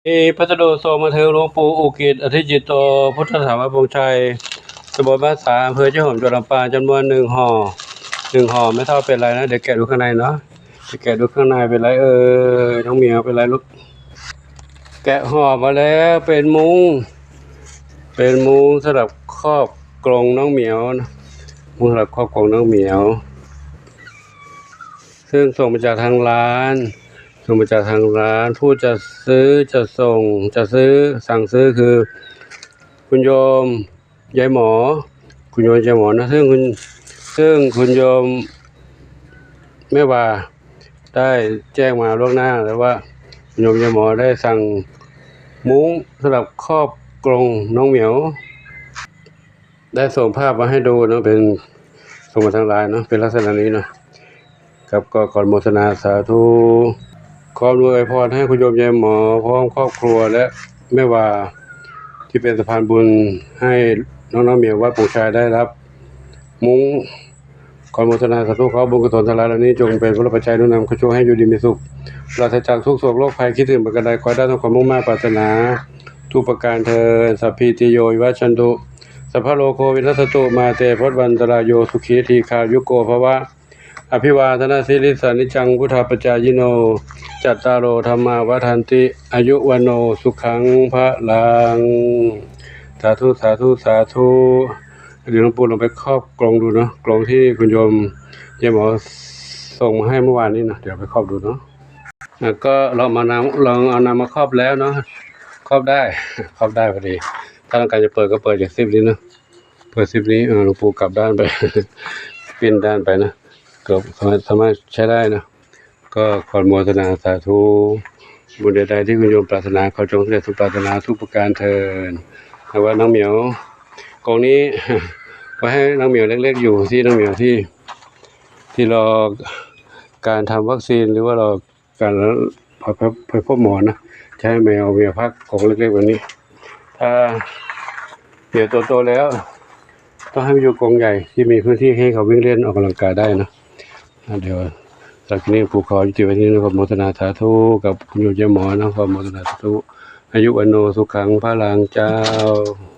ມີພັດສະດຸສົ່ງມາເຖິງຫຼວງປູ່ອຸກິດ ອະທິຈິດໂຕ ພຸດທະຖາວາດໂພນໄຊ ຕຳບົນບ້ານສາ ອຳເພີເຊໂຮມ ຈັງຫວັດລຳປາງ ຈຳນວນໜຶ່ງຫໍ່ ໜຶ່ງຫໍ່. ແມ່ເຖົ້າເປັນໄລນະ? ດຽວແກະດູຂ້າງໃນເນາະ ດຽວແກະດູຂ້າງໃນເປັນໄລເອີຍ. ນ້ອງໝຽວເປັນໄລລູກ? ແກະຫໍ່ມາແລ້ວ ເປັນມຸ້ງ ເປັນມຸ້ງສຳລັບຄອບກົງນ້ອງໝຽວ ມຸ້ງສຳລັບຄອບກົງນ້ອງໝຽວ ເຊິ່ງສົ່ງມາຈາກທາງຮ້ານ ສົ່ງມາຈາກທາງຮ້ານ. ຜູ້ຈັດຊື້ ຈັດສົ່ງ ຈັດຊື້ ສັ່ງຊື້ຄື ຄຸນໂຍມ ຍາຍໝໍ ຄຸນໂຍມ ຍາຍໝໍນະ ເຊິ່ງຄຸນ ເຊິ່ງຄຸນໂຍມແມ່ວ່າໄດ້ແຈ້ງມາລ່ວງໜ້າແລ້ວວ່າ ຄຸນໂຍມ ຍາຍໝໍໄດ້ສັ່ງມຸ້ງສຳລັບຄອບກົງນ້ອງໝຽວ ໄດ້ສົ່ງພາບມາໃຫ້ດູເນາະ ເປັນ ສົ່ງມາທາງໄລນ໌ເນາະ ເປັນລັກສະນະນີ້ເນາະ. ຄັບ ກໍຂໍອະນຸໂມທະນາສາທຸ ຂໍອຳນວຍອວຍພອນໃຫ້ຄຸນໂຍມ ຍາຍໝໍ ພ້ອມຄອບຄົວ ແລະ ແມ່ວ່າ ທີ່ເປັນສະພານບຸນໃຫ້ນ້ອງໆໝຽວ ວັດໂພນໄຊ ໄດ້ຮັບມຸ້ງ. ຂໍອະນຸໂມທະນາສາທຸ ຂໍບຸນກຸສົນທັງຫຼາຍເຫຼົ່ານີ້ ຈົ່ງເປັນຜົນປັດໄຈໜູນນຳ ຂໍຊ່ວຍໃຫ້ຢູ່ດີມີສຸກ ປາສະຈາກທຸກໂສກໂລກໄພ ຄິດເຖິງປະການໃດ ຂໍໃຫ້ໄດ້ສົມຄວາມມຸ່ງມາດປາດຖະໜາທຸກປະການເທີນ. ສັບພີຕິໂຍ ວິວັດຊັນຕຸ ສັບພະໂລໂຄ ວິນັດສະຕຸ ມາເຕ ພະວັດວັນຕະລາໂຍ ສຸຂີ ດີຄາຍຸໂກ ພະວະ. ອະພິວາທະນະສີລິສະ ນິຈຈັງ ວຸດທາປະຈາຍິໂນ ຈັດຕາໂລ ທຳມາ ວັດທັນຕິ ອາຍຸ ວັນໂນ ສຸຂັງ ພະລັງ. ສາທຸ ສາທຸ ສາທຸ. ດຽວຫຼວງປູ່ລອງໄປຄອບກົງດູເນາະ ກົງທີ່ຄຸນໂຍມ ຍາຍໝໍ ສົ່ງມາໃຫ້ເມື່ອວານນີ້ເນາະ ດຽວໄປຄອບດູເນາະ. ແລ້ວກໍລອງມານຳ ລອງເອົານຳມາຄອບແລ້ວເນາະ ຄອບໄດ້ ຄອບໄດ້ພໍດີ. ຖ້າຕ້ອງການຈະເປີດກໍເປີດຈາກຊິບນີ້ເນາະ ເປີດຊິບນີ້ ເອີ ຫຼວງປູ່ກັບດ້ານໄປ ປິ່ນດ້ານໄປນະ ກໍສາມາດ ສາມາດໃຊ້ໄດ້ນະ. ກໍຂໍອະນຸໂມທະນາສາທຸ ບຸນໃດໆທີ່ຄຸນໂຍມປາດຖະໜາ ຂໍຈົ່ງສຳເລັດສົມປາດຖະໜາທຸກປະການເທີນ. ແຕ່ວ່ານ້ອງໝຽວ ກົງນີ້ ໄວ້ໃຫ້ນ້ອງໝຽວເລັກໆຢູ່ ທີ່ນ້ອງໝຽວທີ່ ທີ່ລໍການທຳວັກຊີນ ຫຼືວ່າລໍ ການໄປ ໄປ ໄປພົບໝໍນະ ຈະໃຫ້ແມວ ແມວພັກກົງເລັກໆແບບນີ້. ຖ້າແມວໂຕໆແລ້ວ ຕ້ອງໃຫ້ມັນຢູ່ກົງໃຫຍ່ ທີ່ມີພື້ນທີ່ໃຫ້ເຂົາວິ່ງເລ່ນອອກກຳລັງກາຍໄດ້ເນາະ. ອ່າ ດຽວ ສຳລັບຄລິບນີ້ ປູ່ຂໍຍຸຕິໄວ້ທີ່ນີ້ ຂໍອະນຸໂມທະນາສາທຸກັບຄຸນໂຍມ ຍາຍໝໍເນາະ ຂໍອະນຸໂມທະນາສາທຸ ອາຍຸ ວັນໂນ ສຸຂັງ ພະລັງ ເຈົ້າ.